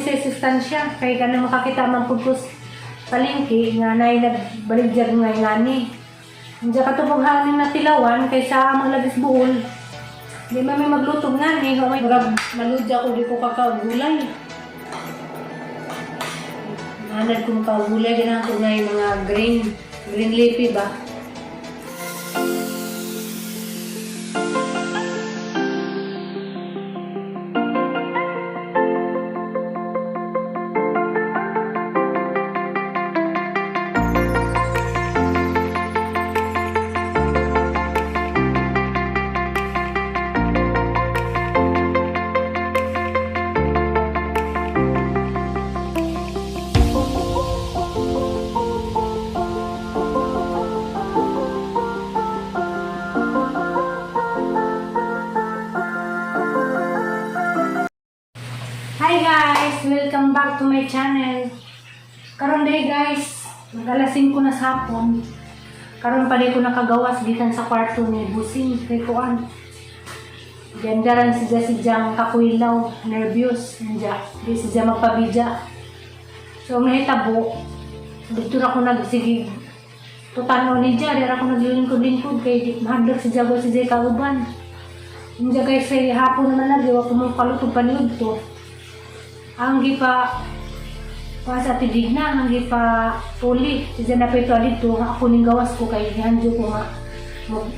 sa sustansya kay kanang makakita man pud ko sa palengke nga nay nagbaligya nga ngani. Diya katong haning natilawan kay sa amang lagis buol. Di man may maglutog nga ni, may murag maludya ko, di ko kakaugulay. Manad kong kaugulay, ganahan ko na yung mga green, green leafy ba? Hi guys! Welcome back to my channel. Karon day guys, mag-alas 5 na sa hapon. Karon pa day ko nakagawas gikan sa kwarto ni Busing kay kuan. Gandaran si Jang kakuilaw, nervous, nanja. Di si Jang magpabidya. So ang nahitabo, dito na ako nagsige tutanaw ni Ja, di ra ako naglilingkod-lingkod kay di mahadlok si Jago si Jay kauban. Nanja guys, say hapon naman lagi, wa ko mong kalutog paniud to. Ang gipa pa sa tidigna, ang gipa tuli si na pa ito dito, ako ning gawas ko kay gihanjo ko nga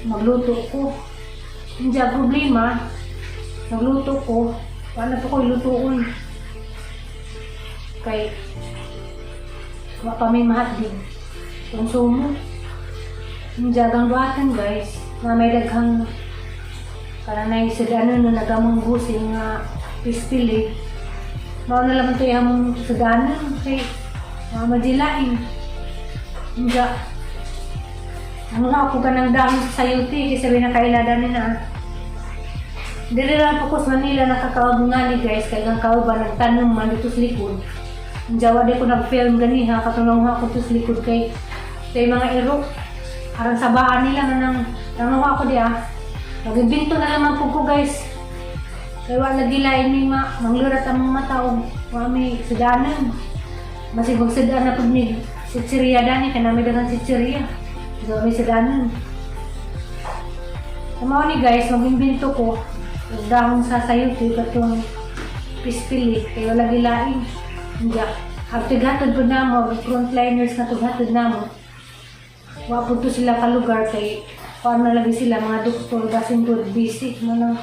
magluto ko. Hindi problema, nagluto ko, paano po ko ilutuon kay wa pa may mahatdig konsumo. Hindi ang buhatan guys na may daghang kananay sa ano no nagamong busing nga pispili. Mao na lang ito yung sudanan kay mga majilain. Hindi. Ano nga ako ka ng dahon sa sayuti kasi sabi na kailadan ni na. Dili lang po ko sa Manila nakakaog nga ni guys kay ang kauban nagtanom man dito sa likod. Hindi wa di ko nag-film ganiha katong ako to sa likod kay kay mga iro. Aron sa baan nila man ang nanguha ko diya. Nagbinto na naman po ko guys. Kay wa lagi lain ni ma manglurat ang mga mata og wa mi sudanan. Masig magsudan na pud ni sitsirya dani kay nami daghang sitsirya. So mi sudanan. Mao ni guys, magimbento ko og dahon sa sayote katong pispili kay wala gilain. Hindi. Hagtid-hatod pud namo, frontliners na tughatod namo. Wa pud to sila kalugar kay kuan na lagi sila mga doktor basin pud busy mo nang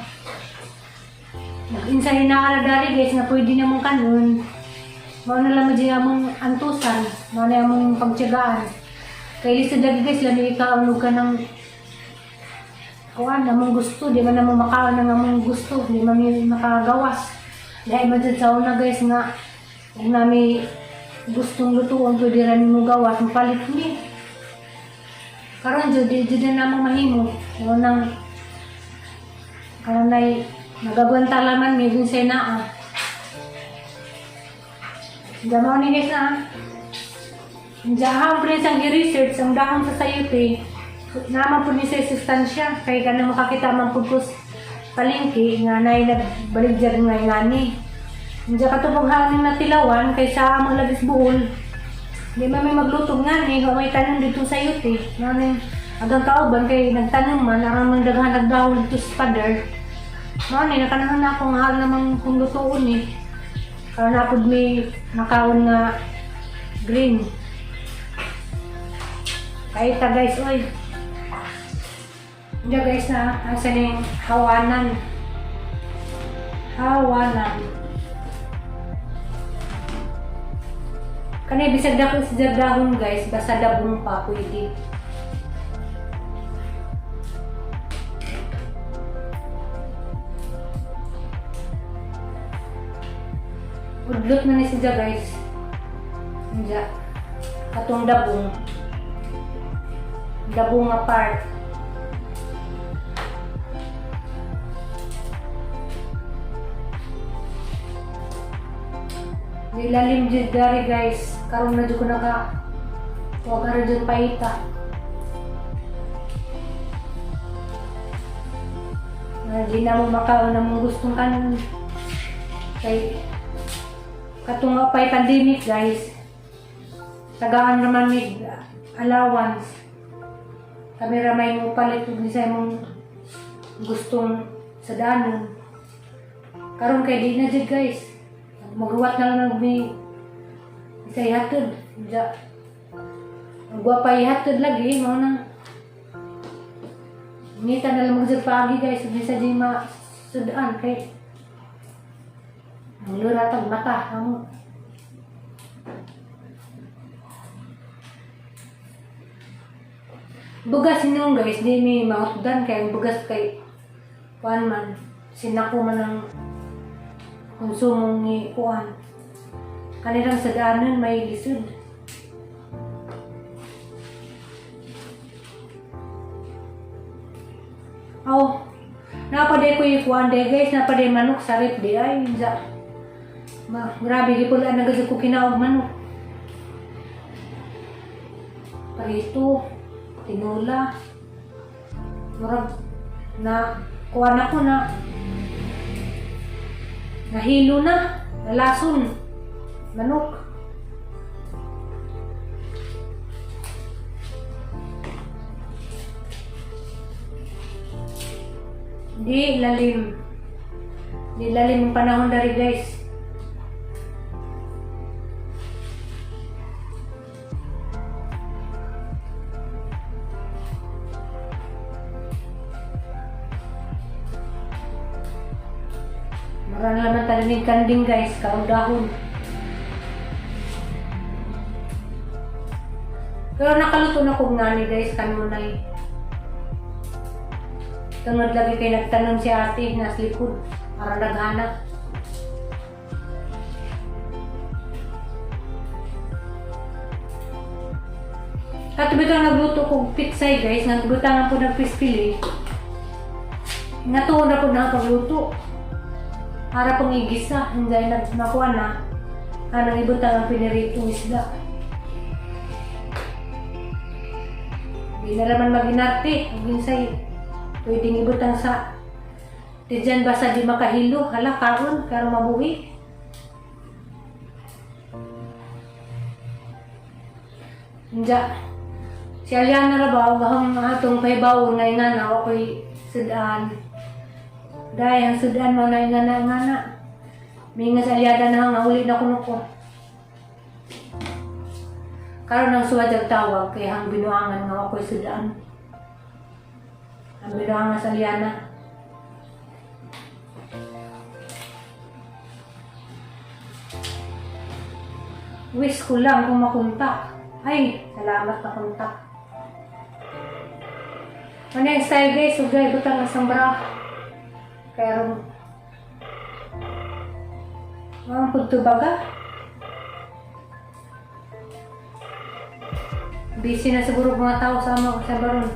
nag-insay na ara dari guys nga pwede na mong kanon. Mao na lang mo among antusan, mao na among pagtiyagaan. Kay lisod lagi guys, lami ikaw ka ng kuan among gusto, di man namo makaon ang among gusto, di man mi makagawas. Dahil man jud sa una guys nga kung nami gustong lutuon pwede ra nimo gawas, mapalit ni. Karon jud di jud na namo mahimo. Mao nang karon nay nagagwanta laman mi dun sa naa. Damo ni guys na. Diyan po rin sa research ang dahon sa sayote. Naman po ni sa sustansya kay kanang makakita man pud ko sa palengke nga nay nagbaligya nga ngani. Diyan katong haning natilawan kay sa amang lagis buol. Di man may maglutog nga ni, wa may tanom dito sa sayote. Mao ning agang kauban kay nagtanom man aron man daghan nagdahon dito sa pader. Mao ni nakanahon na ako nga hal namang kung lutuon ni. Karon na pud may nakaon nga green. Kahit ta guys, oy. Hindi guys na, asa na yung hawanan. Hawanan. Kanay bisag dako sa dahon guys, basta dabong pa pwede. Udlot na ni siya guys. Hindi. Katong dabong. Dabong nga part. Nilalim jud dari guys. Karon na jud ko naka wa ra jud paita. Na di na mo makaon na mong gustong kanon. Kay Katong pay pandemic, guys. Tagaan naman mig allowance. Kami ra may mo palit og sa imong gustong sa danon. Karon kay di na jud, guys. Magawat na lang og may isa ihatod. Ja. Ang pa ihatod lagi mao nang ngita na lang mag paagi, guys, ug bisa di masudaan kay ang lura tag mata amo. Bugas niyo, guys, di mi mautdan kay ang bugas kay kuan man, sinako man ang konsumong ni kuan. Kanilang sa daanan may lisod. Oh, napaday ko yung kuan day, guys, napaday manok sa rep di ay ja. Ma, grabe di pula nagazig ko kinaog manok. Parito, tinula. Murag na kuan ako na nahilo na, nalason manok. Di lalim. Di lalim ang panahon dari, guys. Marang naman tanim kanding, guys, kaudahon. Pero nakaluto na kog nani, guys, kanunay. Tungod lagi kay nagtanom si ate nas likod para naghanap. At bitaw nagluto kog pitsay, guys, nga butangan po ng pispili. Natuon na po na ang pagluto. Para pong igisa, hindi nag nakuha na. Anong ibutang ang piniritong isda. Hindi na naman maginarte. Ang ginsay, pwedeng ibutang sa Tidyan basta di makahilo, hala kaon, pero mabuhi. Inja, si Aliana ra ba, gahong atong pahibaw nga nga na ako'y sudan. Dahil ang sudan mo na nga na nga na. Minga sa Aliana na nga uli na kuno ko. Karon ang suwad ang tawag kay hang binuangan nga ako'y sudan. Ang binuangan sa Aliana. Wish ko lang kung makontak. Ay, salamat na kontak. Ano yung style, guys? Ugay, butang ang bra. Pero, ang pagtubaga. Busy na siguro mga tao sa ama sa baron.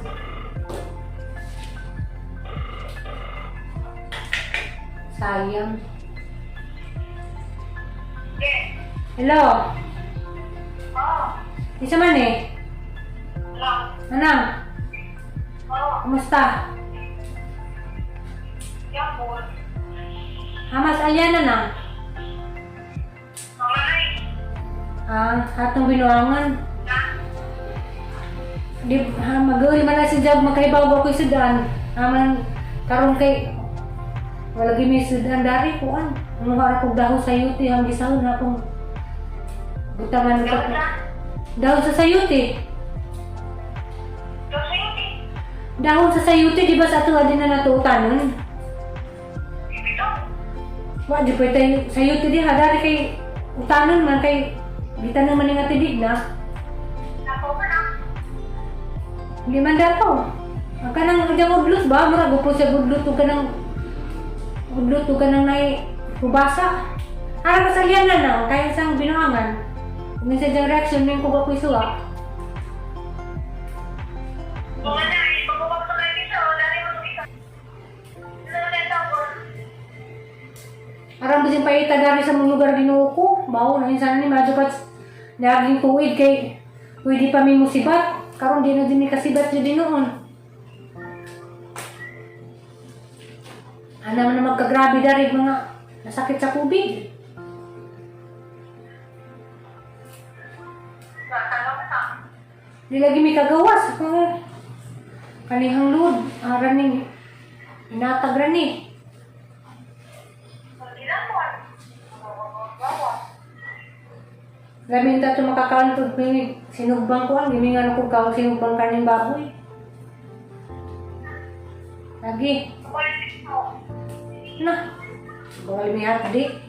Sayang. Hello? Oh, Isa man eh. hello. Anang, Oh, kumusta? yapon. Hamas Aliana na. Mga Ah, atong binuangan. na. Di ha mag-uwi man na si Jab makaibaw ba ko'y sudan. Aman karon kay wala gyud may sudan dari kuan. Ano ra kog dahon sa yuti ang gisahon na akong butangan Daw ko. na. Dahon sa sayuti. Daw sa hindi. Dahon sa sayuti di ba sa ato din na natuutanon? Ibito. Wa di pa tayo sayuti diha dari kay utanon man kay gitanon man nga tibig na. Ako ka na. Hindi man dato. Ang kanang diyang udlot ba? Murag upo siya udlot ug kanang udlot ug kanang nay hubasa. Ara ka sa na na, kaya sang binuangan. Kung minsan diyang reaction may kung ako'y suwa. Mga na, ipagubag sa kayo isa. Dali mo itong isa. Ano na tayo tapos? Aram bisin paita dari sa mga lugar Ginoo ko. Bawo na insan ni madyo pat naging tuig kay pwede pa mi musibat. Karon di na din mi kasibat jud noon. Ana man na magkagrabe dari mga nasakit sa kubig. Di lagi mi kagawas. Kung kanihang load, ara ni inatag ra ni. Lamin ta to makakaon pag may sinugbang ko ang gimingan ko kaon sinugbang kaning baboy. Lagi. Na. Bawal mi hapdi.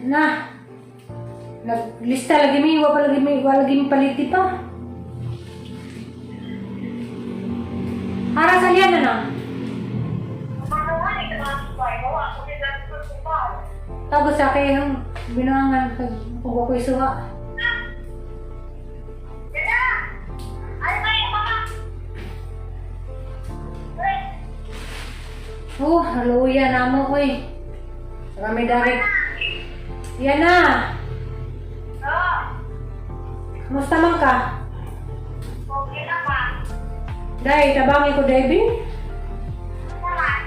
Na. Naglista lagi mi, wa pa lagi mi, wa lagi mi paliti pa. Hara sa liyan na na. Tapos sa kay binuangan pag kung ako'y suha. Oh, haluya na mo, oy. Saka may dari. Yan na. Kumusta man ka? Okay na ba? Day, tabangi ko, day, Bin. Naman.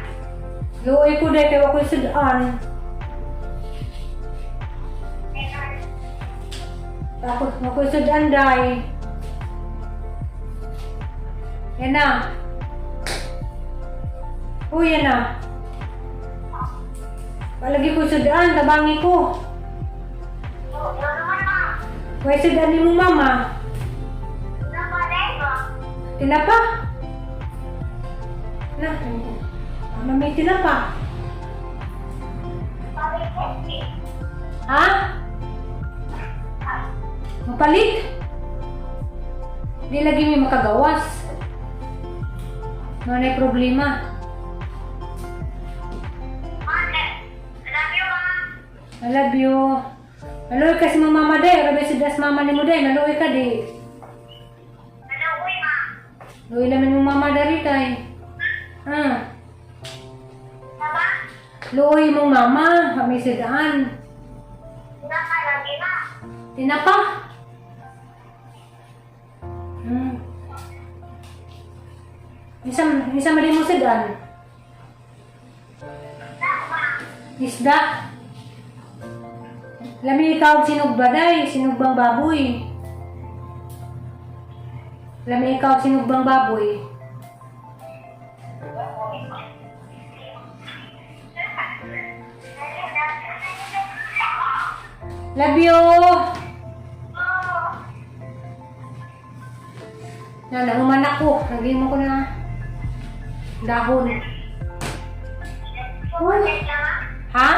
Luoy ko, day, kay ako'y sudan. Ako, ako'y sudan, day. Yan na. Oh, yan na. Palagi ko sudan, tabangi ko. Oh, naman ma. Way sudan ni mong mama. Naman ba? Tinapa? Na, mama may tinapa. Ha? Mapalit? Di lagi may makagawas. Ano problema? I love you. Maluoy ka sa mong mama day. Rabi si das mama ni mo day. Maluoy ka di. Luoy lamin mong mama dari tay. Ha? Luoy mong mama. Kami sidaan. Tinapa. Isa mali mo sidaan. Isda. Lami ikaw og sinugba day, sinugbang baboy. Lami ikaw og sinugbang baboy. Love you! Na, nahuman ako. Naging mo ko na dahon. Ha?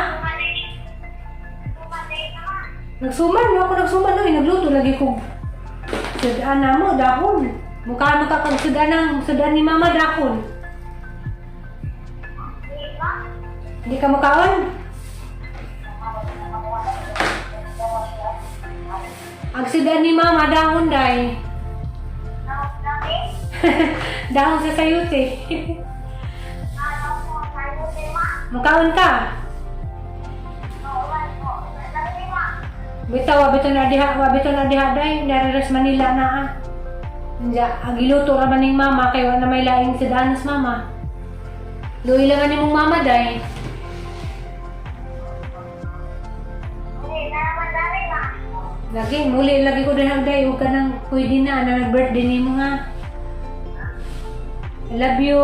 Nagsuman, no? Ako nagsuman, no? Nagluto lagi ko. Sudan na mo, dahon. Mukha mo ka kag sudan ang sudan ni mama dahon. Hindi ka mukaon? Ang sudan ni mama dahon day. Dahon sa sayute. Mukaon ka. Bitaw, wabito na diha, wabito na diha day. Nararas Manila na ah. Anja, ang giluto ra man ning mama kay wa na may laing sudanas mama. Luoy lang ani mong mama day. Lagi, muli lagi ko dahil day, huwag ka nang pwede na, na nag-birthday ni mo nga. I love you.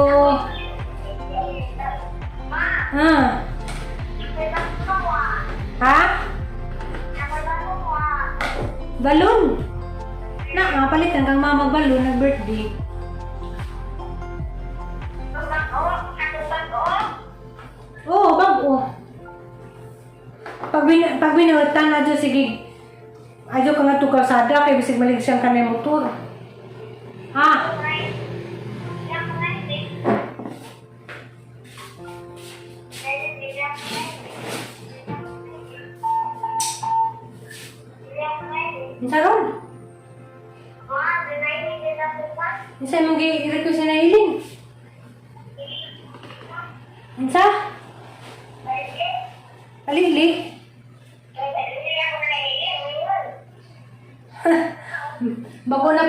Ha? Ha? Balon! Na, nga palit hanggang mama balon nag-birthday. Oo, bago. Pag binutan na dyan, sige, adyo ka nga to kalsada, kay bisig malig siyang kanay motor. Ha? Unsa ron? Unsa imong gi-request na hiling? Unsa? Alili? Bago na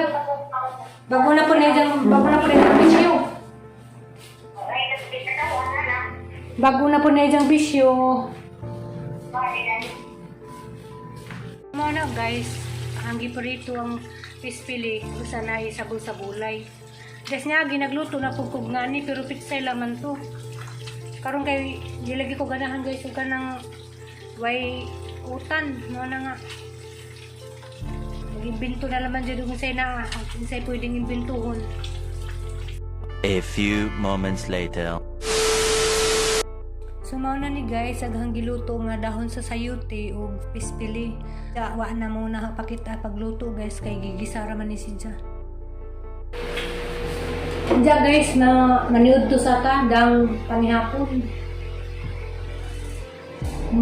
bago na po na yung bago na po na yung bisyo. Bago na po na yung bisyo. Mao na, guys, ang giprito ang pispili usa na isabol sa gulay. Des niya ginagluto na pud kog ngani, pero pitsay lang man to. Karon kay di lagi ko ganahan, guys, ug kanang way utan mo na nga. Mag-imbento na naman dyan kung sa'yo na kung sa'yo pwedeng imbentuhon. A few moments later. So mao na ni, guys, aghang giluto nga dahon sa sayute ug pispili. Wa na mo na pakita pagluto, guys, kay gigisara man ni siya. Diya, guys, na maniud to sa ta dang panihapon.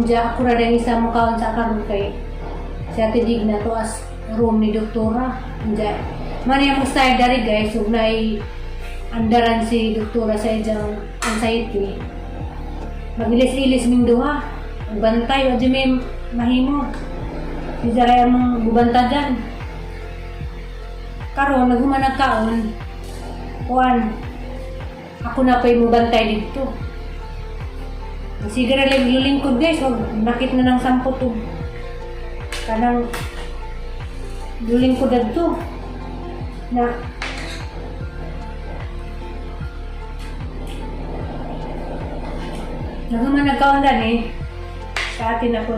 Diya ako ra rin isa mo kaon sa karon kay si Ate Digna to as room ni doktora. Diya man yung style dari, guys, ug naay andaran si doktora sa iyang anxiety. Magilis-ilis ming duha. Bantay, o di may mahimo. Si Zaray mong gubanta dyan. Karon, naghuman nagkaon. Kuan, ako na pa'y mubantay dito. Sige ra lang lilingkod, guys, wag nakit na ng sampot og kanang lilingkod adto. Na naghuman nagkaon eh. Sa atin ako.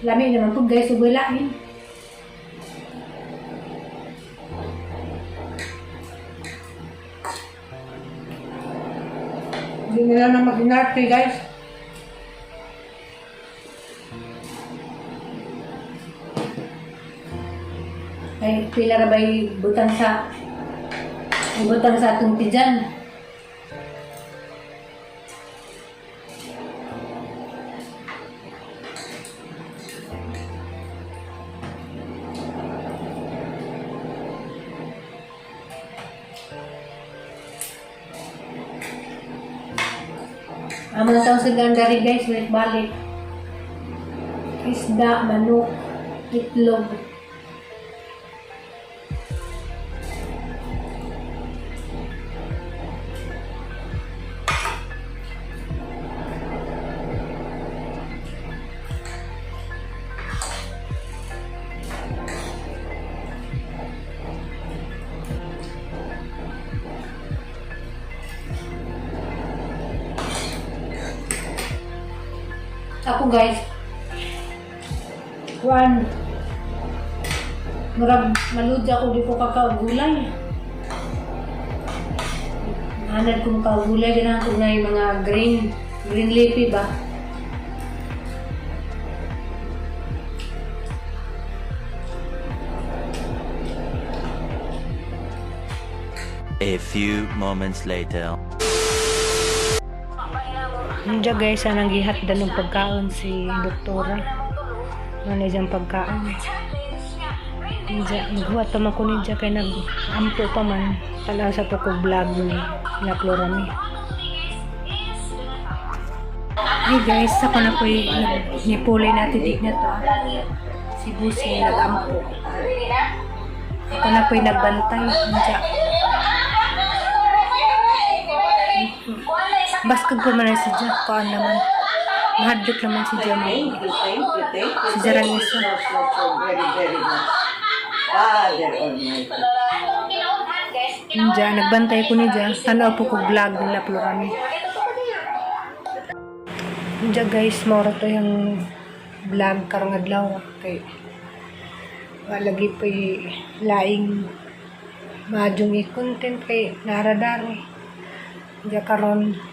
Lami naman po, guys, ug wala eh. Hindi nila na mag-inarte, guys. Ay, pila ra ba'y butang sa atong tiyan? Ang mga tao sa gandari, guys, balik-balik. Isda, manok, itlog. Ako, guys, kuan, murag maludya ako, di ko kakaugulay. Hanad kong kaugulay, ganahan ko na yung mga green leafy ba? A few moments later. Nandiyan, guys, anang gihatdan ng pagkaon si doktora. Ano diyang pagkaon. Nandiyan, naghuwat pa man ko niya kay nag-ampo pa man. Tala sa po ko vlog ni na Florami. Hey guys, ako na po nipulay natin na to. Si Busi nag-ampo. Ako na po'y nagbantay. Nandiyan. Baskag pa man na si Jack. Kaan naman. Mahadlok naman si Jack. Thank you, thank you, thank you. Si Jarang isa. So, so, so, very, very much. Father Almighty. Diyan, nagbantay ko ni Jack. Tanaw po ko vlog nila Plurami. Diyan, guys, mora to yung vlog karong adlaw. Kay lagi po laing madyong i-content kay naradari. Diyan karon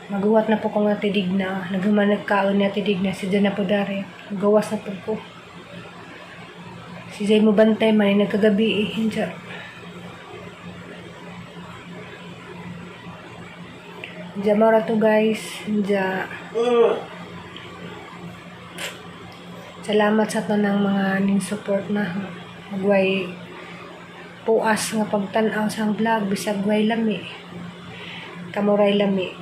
maguwat na po ko nga tidigna. Naghuman nagkaon na tidigna. Si Jan na po dari. Gawas na po ko. Si Jay mo bantay man ay nagkagabi eh. Diyan. Diyan mora to, guys. Diyan. Salamat sa tanang mga ning support na magway puas nga pagtan-aw sa vlog bisag way lami. Kamuray lami.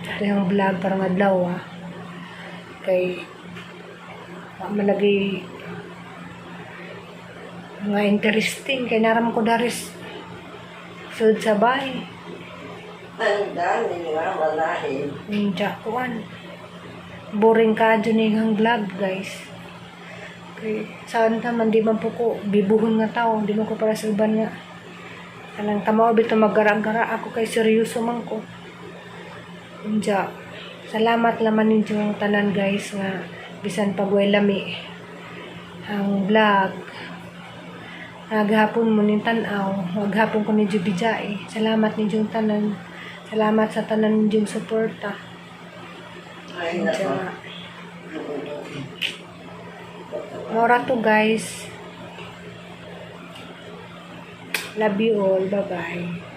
Ito yung vlog parang adlaw ah. Kay wa malagi mga interesting kay naram ko daris. Sud sa bahay. Ang dami nga, wala eh. Ninja kuan. Boring ka dyan yung vlog, guys. Okay. Saan ta man di man po ko bibuhon nga tao, di man ko para sa uban nga. Kanang kamao bitaw maggara-gara ako kay seryoso man ko. Unja. Salamat laman ninyong tanan, guys, nga bisan pag way lami ang vlog. Naghapon mo ning tan-aw, maghapon ko ni Jubijay. Salamat ninyong tanan. Salamat sa tanan ninyong suporta. Ay, nako. Unja. Mora to, guys. Love you all. Bye-bye.